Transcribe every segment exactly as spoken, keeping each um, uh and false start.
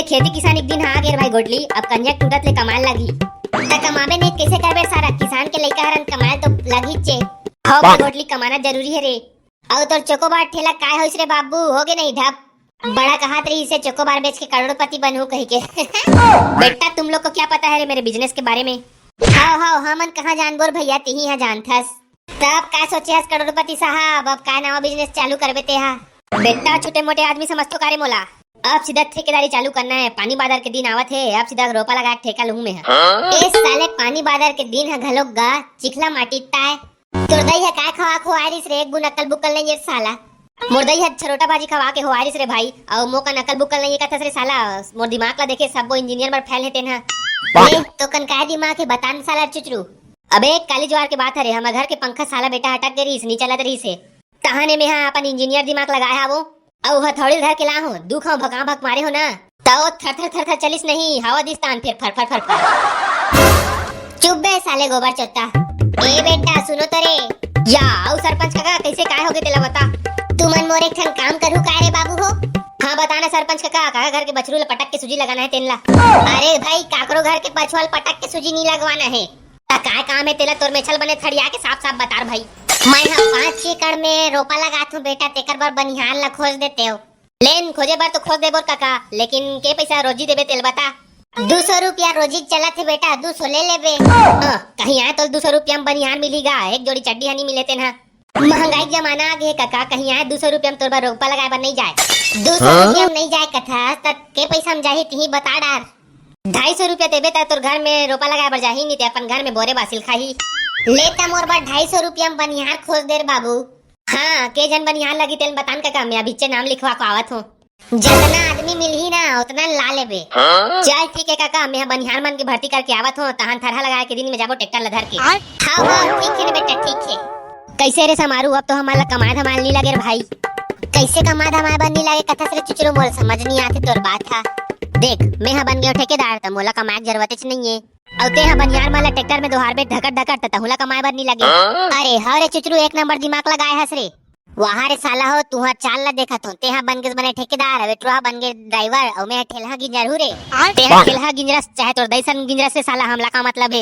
खेती किसानी के दिन ह आ गे रे भाई गोटली, अब कनिहा टूटत ले कमाए लगही। त कमाबे नहीं कइसे करबे सारा, किसान के लइका हरन, कमाए तो लगहीच हे। हव भाई गोटली, कमाना जरूरी हे रे। अउ तोर चोकोबार ठेला काय होइस रे बाबू, होगे नहीं ढप? बड़ा कहत रहिस हे चोकोबार बेच के करोड़पति बनहूं कहिके। बेटा, तुम लोग को क्या पता है रे मेरे बिजनेस के बारे में? हव हव, हमन कहाँ जानबो रे भइया, तिही ह जानथस। तब का सोचे हस करोड़पति साहब, अब का नवा बिजनेस चालू करबे तेहा? बेटा, छोटे मोटे आदमी समझथो का रे मोला? अब सीधा ठेकेदारी चालू करना हे, पानी बादर के दिन आवत हे, अब सीधा रोपा लगा के ठेका लूहूं मैं ह। ए साले, पानी बादर के दिन ह घलोक गा, चिखला माटी ताय। तोर दई ह काय खवा खवाय रिस रे, एक बुन अकल बुकल नइ हे साला। मोर दई ह छरोटा भाजी खवा के होवाय रिस रे भाई, अउ मोकन अकल बुकल नइ हे कथस रे साला। मोर दिमाग ला देखे, सब्बो इंजीनियर बर फेल हे तेन ह। ए, तोकन काय दिमाग हे, बता न साला चुचरू। अबे, काली जुआर के बात हरे, हमर घर के पंखा साला बेटा अटक गे रिहिस, नी चलत रिहिस हे। तहाने मेहा अपन इंजीनियर दिमाग लगाए हावो, अउ हथौड़ी धर के ला हो, दू खांव भका भक मारे हो ना, त ओ थर थर थर थर चलिस नहीं, हवा दिस तान फिर फर फर फर फर। चुप बे साले गोबर चोत्ता। ए बेटा, सुनो तो रे। या, अउ सरपंच काका, कइसे काय होगे तेला बता। तुमन मोर एक ठन काम करहू काय रे बाबू हो? हाँ, बता ना सरपंच काका, काका घर के बछरू ल पटक के सूजी लगाना हे तेन ला। अरे भाई, काकरो घर के बछवा ल पटक के सूजी नी लगवाना हे। त काय काम हे तेला तोर मेछल बने थड़िया के साफ साफ बता रे भाई। मैं ह पाँच एकड़ में रोपा लगाथूं बेटा, तेकर बर बनिहार ला खोज देतेव। लेन खोजे बर तो खोज देबो रे काका, लेकिन के पइसा रोजी देबे तेल बता। दू सौ रुपया रोजी चलत हे बेटा, दू सौ ले लेबे। हाँ, कहीं आए तो दू सौ रुपया में बनिहार मिली गा, एक जोड़ी चड्डी ह नी मिले तेन ह। महंगाई के जमाना आ गे हे काका, कहीं आए दू सौ रुपया में तोर बर रोपा लगाए बर नइ जाए। दू सौ रुपया में नइ जाए कथस, त के पइसा में जाही, तिही बता डार। ढाई सौ रुपया देबे त तोर घर में रोपा लगाए बर जाही, नी ते अपन घर में बोरे बासिल खाही। ले त मोर बर ढाई सौ रुपया में बनिहार खोज दे रे बाबू। हाँ, के झन बनिहार लगही तेन बता न काका, मैं अभिच्चे नाम लिखवा के आवत हूँ। जतना आदमी मिलही ना, ओतना ला लेबे। चल ठीक हे काका, मैं ह बनिहार मन के भर्ती करके आवत हूँ, तहान थरहा लगाए के दिन में जाबो ट्रैक्टर ला धर के। हाँ, हाँ, ठीक हे रे बेटा, ठीक हे। कइसे रे समारू, अब तो हमन ला कमाए धमाए नी लगे रे भाई। कइसे कमाए धमाए बर नी लगे कथस रे चुचरू, मोला समझ नी आथे तोर बात ह। देख, मैं ह बन गेंव ठेकेदार, त मोला कमाए के जरूरतेच नइये। अउ तेहा बनिहार मन ला ट्रैक्टर में दोहारबे ढकट ढकट, त तहूं ला कमाए बर नी लगे। अरे हव रे चुचरू, एक नंबर दिमाग लगाए हस रे। वाह रे साला हो, तुंहर चाल ला देखत हो, तेहा बन गेस बने ठेकेदार, अउ ए टुरा बन गे ड्राइवर, अउ मैं ठेलहा गिंजरहू रे। तेहा ठेलहा गिंजरस चाहे तोर दइसन गिंजरस रे साला, हमला का मतलब हे?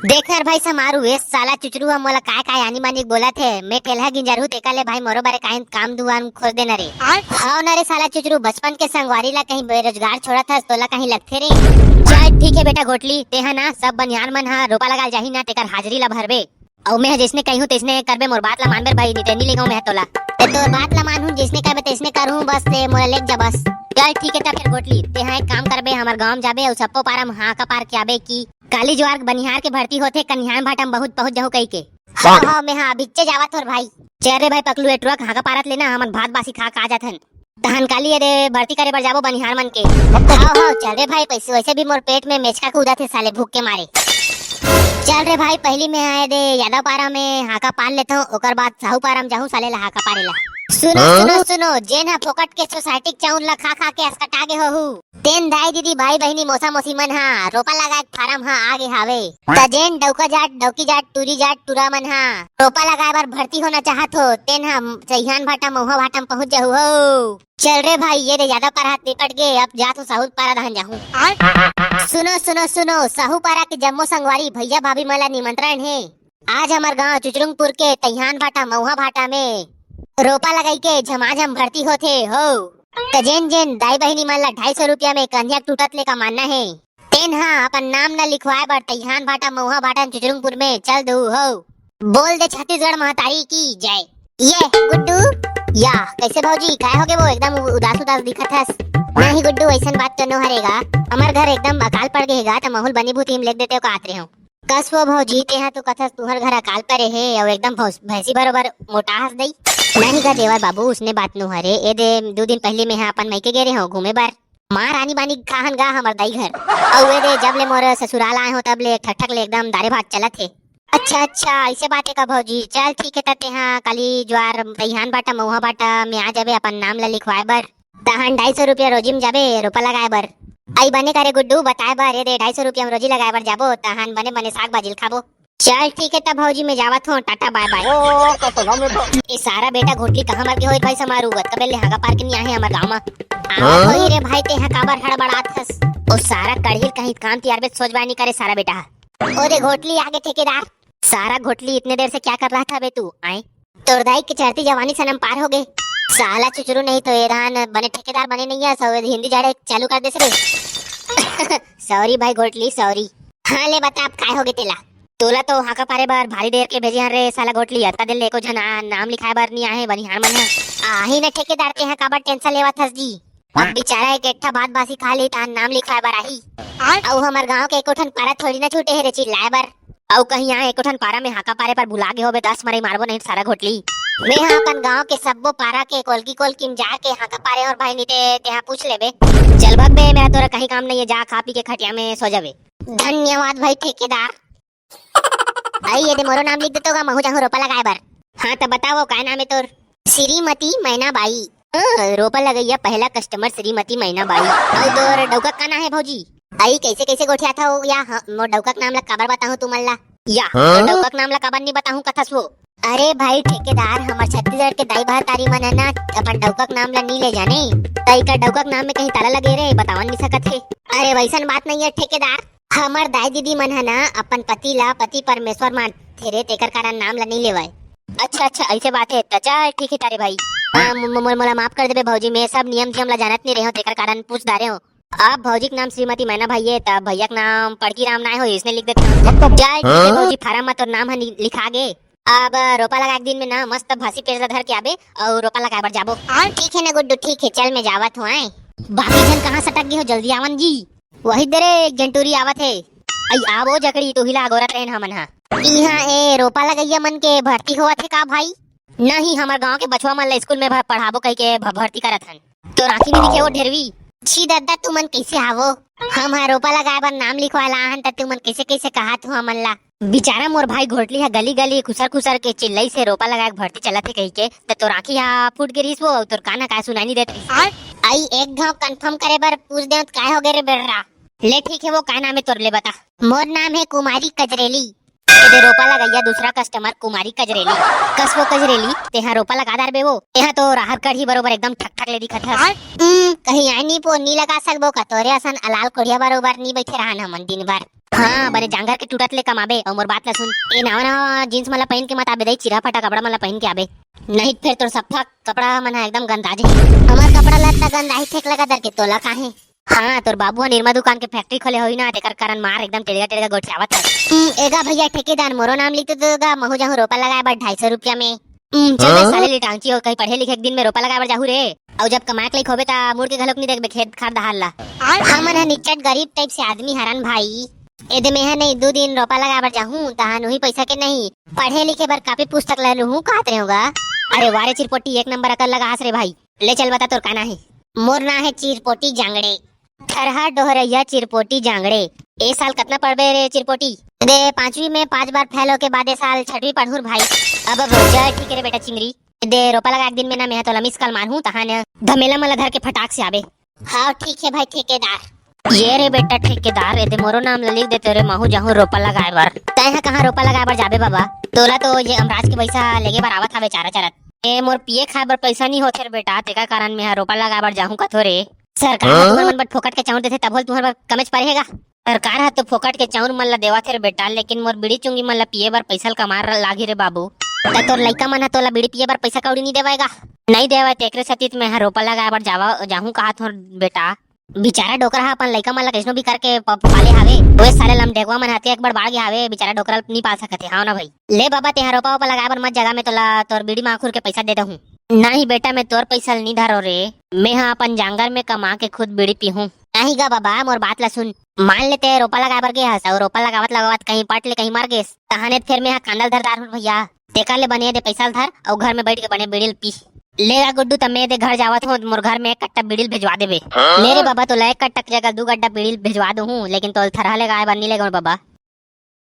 देख न रे भाई समारू, ए साला चुचरू ह मोला काय काय आनी बानी बोलत हे। मैं ठेलहा गिंजरहू तेकर ले भाई मोरो बारे काहीं काम दुआन खोज देना रे। हव न रे साला चुचरू, बचपन के संगवारी ला कहीं बेरोजगार छोड़त हस, तोला कहीं लगथे रे। चल ठीक हे बेटा गोटली, तेहा ना सब बनिहार मन ह रोपा लगाल जाही ना, तेकर हाजरी ला भरबे। अउ मैं ह जइसने कहिहूं तइसने करबे, मोर बात ला मानबे रे भाई, नी ते नी लेगंव मैं ह तोला। ते तोर बात ला मानहूं, जइसने कहबे तइसने करहूं, बस ते मोला लेग जा बस। चल ठीक हे त फेर गोटली, तेहा एक काम करबे, हमर गांव म जाबे अउ सब्बो पारा म हांका पार के आबे कि काली जुआर बनिहार के भर्ती होथे, कनिहान भाटा म बहुत पहुंच जहू कहिके। हव हव, मैं ह अभिच्चे जावत हों रे भाई। चल रे भाई पकलू, ए टुरा हांका पारत ले ना, हमन भात बासी खा के आ जाथन। तहन काली ए दे भर्ती करे बर जाबो बनिहार मन के। हव हव, चल रे भाई, पइसे वइसे भी मोर पेट में मेचका कूदत हे साले भूख के मारे। चल रे भाई, पहिली मैं ए दे यादव पारा में हांका पार लेथंव, ओकर बाद साहू पारा में जाहूं साले ला हांका पारे ला। सुनो सुनो सुनो, जेन ह फोकट के सोसाइटी के चाउर ला खा खा के असकटा गे होहू, तेन दाई दीदी भाई बहिनी मौसा मौसी मन ह रोपा लगाए के फारम ह आ गे हावे। त जेन डौका जाट, डौकी जाट, टूरी जाट, टूरा मन ह रोपा लगाए बर भर्ती होना चाहत हो, तेन ह सहियान भाटा, महुआ भाटा म पहुंच जाहू हो। चल रे भाई, ए दे यादव पारा ह निपट गे, अब जात हूं साहू पारा डहन जाहूं। सुनो सुनो सुनो, साहू पारा के जम्मो संगवारी भइया भाभी मन ला निमंत्रण हे। आज हमर गांव चुचरुंगपुर के तहियान भाटा, महुआ भाटा में रोपा लगाई के झमाझम भर्ती होथे हो। त जेन जेन दाई बहिनी मन ला ढाई सौ रुपया में कन्या टूटत ले कमाना हे, तेन ह अपन नाम ल लिखवाए बर तहियान भाटा, महुआ भाटा, चुचरुंगपुर में चल दू हो। बोल दे छत्तीसगढ़ महतारी की जय। ये गुड्डू। या, कइसे भौजी, काय होगे वो, एकदम उ-, उदास उदास दिखत हस? नहीं गुड्डू, अइसन बात तो नो हरे गा। हमर घर एकदम अकाल पड़ गे हे गा, त महूं ल बनी भूती म लेग देतेव का आत रेहेंव। कस वो भौजी, तेहा तो कथस तुंहर घर अकाल परे हे, अउ एकदम भौस-, भैंसी बरोबर मोटा हस दई। नहीं गा देवर बाबू, उसने बात नो हरे। ए दे, दू दिन पहिली मेहा अपन मइके गे रेहेंव घूमे बर। मार आनी बानी खाहन गा हमर दाई घर। अउ ए दे, जब ले मोर ससुराल आए हों, तब ले ठक ठक ले एकदम दारे भात चलत हे। अच्छा अच्छा, अइसे बात हे का भौजी? चल ठीक हे, त तेहा काली जुआर तहियान भाटा, महुआ भाटा में आ जाबे अपन नाम ल लिखवाए बर। तहन ढाई सौ रुपया रोजी म जाबे रोपा लगाए बर। अई बने करे गुड्डू, बताए बर, ए दे ढाई सौ रुपया म रोजी लगाए बर जाबो, तहन बने बने साग भाजी ल खाबो। चल ठीक हे तब भौजी, मैं जावत हूँ, टाटा बाय बाय। ए सारा बेटा घोटली कहाँ मर गे होही भाई समारू, अतका बेर ले हागा पार के नहीं आहे हमर गाँव मा। आवत होही रे भाई, तेहा काबर हड़बड़ात हस? ओ सारा कड़हिल कहीं काम तियार बे सोच बाय नहीं करे सारा बेटा। ओ रे घोटली आगे ठेकेदार। सारा घोटली इतने देर से क्या कर रहा था बे तू? आए तोर दाई के चढ़ती जवानी सनम पार हो गे। साला चुचरू नहीं तो ये धान बने ठेकेदार बने नहीं है, सब हिंदी झाड़े चालू कर दे रे। सॉरी भाई घोटली सॉरी। हाँ ले बता अब काय हो गे तेला? तोला तो हाका पारे बर भारी देर के भेजे हन रे साला घोटली, अतका देर ले एको झन आ, नाम लिखाए बर नहीं आहे बनिहार मन ह। आही न ठेकेदार, तेहा काबर टेंशन लेवत हस जी? अब बेचारा एक एट्ठा भात बासी खा ली तहान नाम लिखवाए बर आही। अउ हमर गांव के एको ठन पारा थोड़ी ना छूटे हे रे चिल्लाए बर। अउ कहीं यहाँ एको ठन पारा में हाका पारे पर भुला गे होबे, दस मरई मारबो नहीं सारा घोटली। मैं हा अपन गांव के सब्बो पारा के कोलकी कोलकी में जाके हाका पारे और भाई नीते तेहा पूछ लेबे। चल भग बे, मेरा तोरा कहीं काम नहीं है, जा खा पी के खटिया में सो जाबे। धन्यवाद भाई ठेकेदार। आई ये दे मोरो नाम लिख देतो गा, महू जाहूँ रोपा लगाए बर। हाँ त बताओ काय नाम है तोर? श्रीमती मैना बाई। अ, रोपा लगैया पहला कस्टमर श्रीमती मैना बाई। अउ तोर डौका का नाम है भौजी? आई कैसे कैसे गोठिया था हो या ह-, मोर डौका के नाम ला काबर बताहूँ तुमन ला? या तोर डौका के नाम ला काबर नहीं बताहूँ कथस वो? अरे भाई ठेकेदार, हमर छत्तीसगढ़ के दाई भतारी मन है ना, अपन डौका के नाम ला नहीं ले जाने। त इकर डौका के नाम में कहीं ताला लगे रे, बतावन नहीं सकत हे। अरे वैसन बात नहीं है ठेकेदार, हमर दाई दीदी मन ह ना अपन पति ला पति परमेश्वर मानथे रे, तेकर कारण नाम ला नहीं लेवय। अच्छा अच्छा, ऐसे बात है, त चल ठीक है तारे भाई। हाँ, मो-, मो-, मोला माफ कर देबे भौजी, मैं सब नियम धियम ला जानत नहीं रहे हूँ, तेकर कारण पूछ डारे हूँ। अब भौजी के नाम श्रीमती मैना भाई है, तब भैया के नाम पड़की राम नाय हो, इसने लिख देते हैं। चल ठीक है भौजी, फार्म में तोर नाम है नि-, लिखा गे। अब रोपा लगा के दिन में ना मस्त भासी पेज ला धर के आबे अउ रोपा लगाए बर जाबो। हाँ ठीक है ना गुड्डू, ठीक है, चल मैं जावत हूँ। आए बाकी झन कहाँ सटक गए हो, जल्दी आवन जी। वही दे रे, एक जन टूरी आवत हे। आई आवो जकड़ी, तो हिला गोरत रहेन हमन हा। इहाँ ए रोपा लगैया मन के भर्ती होवत हे का भाई? नहीं, हमर गांव के बचवा मन ला स्कूल में भ-, पढ़ाबो कहि के भ-, भर्ती करत हन। तोर आँखी में दिखे वो ढेरवी। छी दद्दा, तुमन कैसे हावो? हम हा रोपा लगाए बर नाम लिखवाए ला आहन, त तुमन कैसे कैसे कहात हो हमन ला? बेचारा मोर भाई घोटली हा गली गली खुसर खुसर के चिल्लई से रोपा लगाए के भर्ती चलत हे कहि के, त तोर आँखी हा फूट गे रिहिस वो, अउ तोर कान हा काय सुनाई नहीं देत रिहिस। आई एक घाव confirm करे बर पूछ देव त काय हो गे रे बेर्रा? ले ठीक है वो, काय नाम है तोर, ले बता। मोर नाम है कुमारी कजरेली। ए दे रोपा लगैया दूसरा कस्टमर कुमारी कजरेली। कस वो कजरेली, तेहा रोपा लगा डारबे वो। तेहा तो राहर कढ़ी बरोबर एकदम ठक ठक ले दिखत हस। हम्म, कहीं आय नी पो, नी लगा सकबो का? तोरे असन अलाल कोढ़िया बरोबर नी बैठे रहन हमन दिन भर। हाँ, बने जांगर के टूटत ले कमाबे। अउ मोर बात ला सुन, ए नावा नावा जींस मन ला पहिन के मत आबे दई, चिरहा फटा कपड़ा मन ला पहिन के आबे, नहीं त फेर तोर सफा कपड़ा मन हा एकदम गंदा जाही। हमर कपड़ा लत्ता गंदाही ठेक लगा दर के तोला काहे? हाँ, तोर बाबू ह निरमा दुकान के फैक्ट्री खोले होही ना, तेकर कारण मार एकदम टेड़गा टेड़गा गोठियावत हे। हम्म, एगा भैया ठेकेदार, मोरो नाम लिख दे तो गा, महू जाहूँ रोपा लगाए बर ढाई सौ रुपया में। हम्म, चल बे हाँ? साले लिटांगची हो, कहीं पढ़े लिखे के दिन में रोपा लगाए बर जाहू रे। अउ जब कमाए के लायक होबे ता मुड़ के घलोक नहीं देखबे खेत खार दहार ला। हमन ह निच्चट गरीब टाइप से आदमी हरन भाई। एदे मेहा नहीं दू दिन रोपा लगाए बर जाहूँ, तहान उही पैसा के नहीं पढ़े लिखे बर कापी पुस्तक ले लूहूँ कहत रहे होगा। अरे वारे चिरपोटी, एक नंबर अकल लगा हस रे भाई। ले चल बता तोर का ना हे? मोर ना हे चिरपोटी जांगड़े। थरहा डोहरैया चिरपोटी जांगड़े। ए साल कतना पढ़बे रे चिरपोटी? दे पांचवी में पांच बार फेल होके बाद ए साल छठवीं पढ़हूर भाई। अब अब जा ठीक है रे बेटा चिंगरी। दे रोपा लगा एक दिन में ना मैं तोला मिस कॉल मारहूँ तहान धमेला मला धर के फटाक से आबे। हाँ ठीक है भाई ठेकेदार। ये रे बेटा ठेकेदार, एदे मोरो नाम ला लिख देते रे, महू जाहूँ रोपा लगाए बर। तैं हा कहाँ रोपा लगाए बर जाबे बाबा? तोला तो ये अमराज के पैसा लेगे बर आवत हवे चारा चरत। ए मोर पिए खाए बर पैसा नहीं होथे रे बेटा, तेकर कारण मैं हा रोपा लगाए बर जाहूँ कथो रे। सरकार हा हाँ? तुमन मन बर फोकट के चाउर देथे तभो ले तुमन बर कमेच परे हे गा। सरकार हा तो फोकट के चाउर मन ला देवत हे रे बेटा, लेकिन मोर बीड़ी चुंगी मन ला पिए बर पैसा ल कमार लागी रे बाबू। त तोर लइका मन हा तोला बीड़ी पिए बर पैसा कौड़ी नहीं देवय गा? नहीं देवय, तेकरे सेती त मैं हा रोपा लगाए बर जावा, जाहूँ कहत हों बेटा। बेचारा डोकरा हा अपन लइका मन ला कइसनो भी करके प-, पाले हावे। ओए साले लमडेगवा मन हत्या एक बार बाढ़ गे हावे, बेचारा डोकरा ला नहीं पाल सकत हे, हाँ ना भाई? ले बाबा, तेहा रोपा ओपा लगाए बर मत जगा, मैं तोला तोर बीड़ी माखुर के पैसा दे दहूँ। नहीं बेटा, मैं तोर पैसा ल नहीं धरो रे, मैं हा अपन जांगर में कमा के खुद बीड़ी पीहूँ। नहीं गा बाबा, मोर बात ला सुन। मान ले ते रोपा लगाए बर गे हस, अउ रोपा लगावत लगावत कहीं पट ले कहीं मर गेस, तहाने त फेर मैं हा कांदा ल धर डारहूँ भैया। तेकर ले बने दे पैसा ल धर, अउ घर में बैठ के बने बीड़ी ल पी। ले गा गुड्डू, त मैं दे घर जावत हों, मोर घर में एक कट्टा बीड़ी ल भेजवा देबे। ले रे बाबा, तोला एक कट्टा के जगह दू गड्ढा बीड़ी ल भेजवा दूहूँ, लेकिन तोल थरहा लगाए बर नहीं लेगों बाबा।